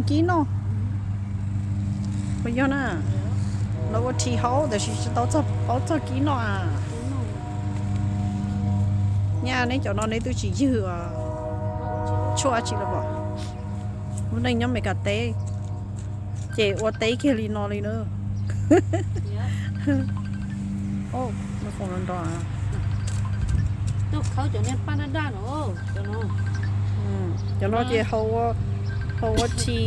kib noj. Puas yog na? Lawv ua rhi hauv tab sis tsis tau txog paub txog kib noj a. Nyaj neb cov no neb twb tsis ywg tshuaj dab tsi los pom. Lub neej nyob Meskas teb ces ua teb kiag li no li na. Cov no ces hau ua rhi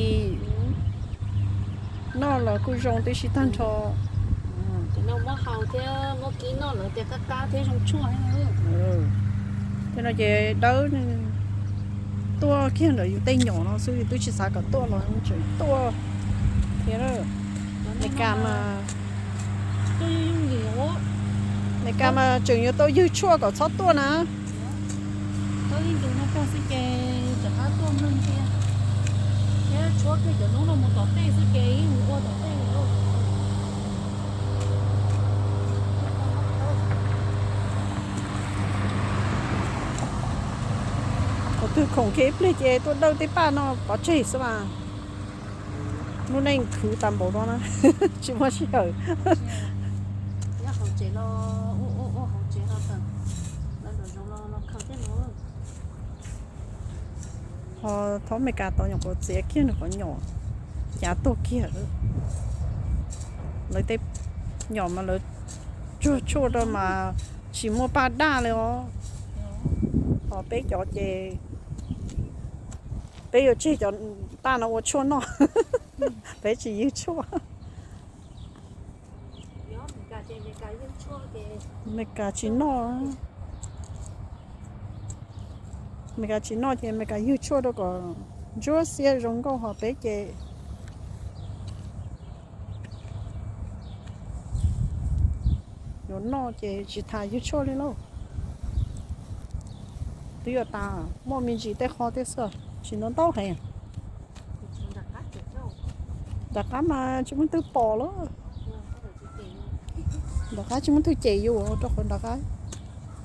noj los kuj zoo tib si tag nrho. Muab hau thiab muab kib noj lawv tias qab qab thiab zoo tshuaj. Tej no ces dawb, tuaj kiag ntawm yus tej nyom no xwb, yus twb tsis xav kom tuaj los tseem tuaj thiab. Meskas mas, Meskas mas tseem yuav tau ywg tshuaj kom txhob tuaj na. Thaum twg khoom kiag ib pliag ces tuaj dawj tej paj no pov tseg xwb mas. Lub neej khwv tas npaum no na, tsis muaj sij hawm. Ho thov Meskas tau nyuam qhuav txiav kiag nws qhov nyom, cav tuag kiag. Lawv tej nyom mas lawv tsuag tshuaj rau mas tsis muaj paj daj li os. Ho peb cov ces peb yuav tseg cov paj no ua tshuaj noj, peb tsis ywg tshuaj. Meskas tsis noj, Meskas tsis noj ces Meskas ywg tshuaj rau kom ntsuab xiab zoo nkauj, ho peb ces yuav noj ces tsis tas ywg tshuaj li lauj. Twb yuav tas, muaj me ntsis tej qho thiab xwb, tsis ntau ntau heev. Nram qab mas tsis muaj twg pom lawm. Nram qab tsis muaj twg cem yus rau qhov nram qab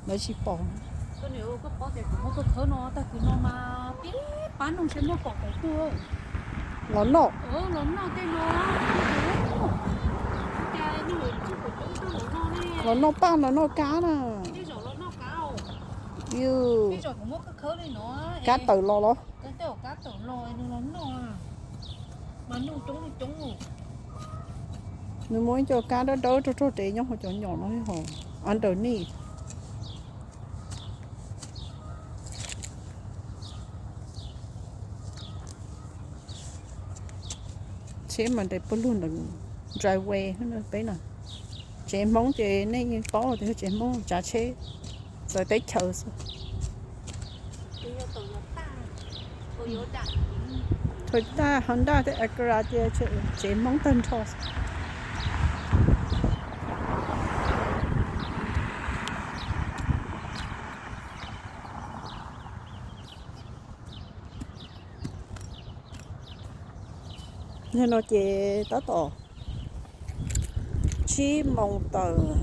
lawv tsis pom. Los noj, los noj paj los noj kab na. Kab tawm los los. Nws muaj ib co kab dawb dawb rog rog dev nyob hauv cov nyom no, underneath. Tsheb mas nres pawg lug ntawm driveway peb na. Tsev Hmoob ces nej yeej paub tias tsev Hmoob tsav tsheb txawv teb chaws xwb. Toyota, Honda thiab Acura ces tsev Hmoob tag nrho. Yog no ces tab tom tsib moos tawm,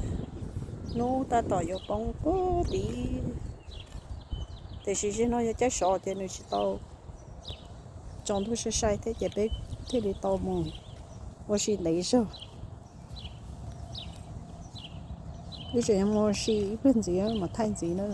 hnub tab tom yuav poob puag tid, tiam sis zaum no yog caij sov ces nws tsis tau tsaus ntuj sai sai thiab ces peb thiaj li tau mus ua si ntev zog. Wb tseem yuav mus ua si ib pliag ntxiv mam thaij ntxiv na.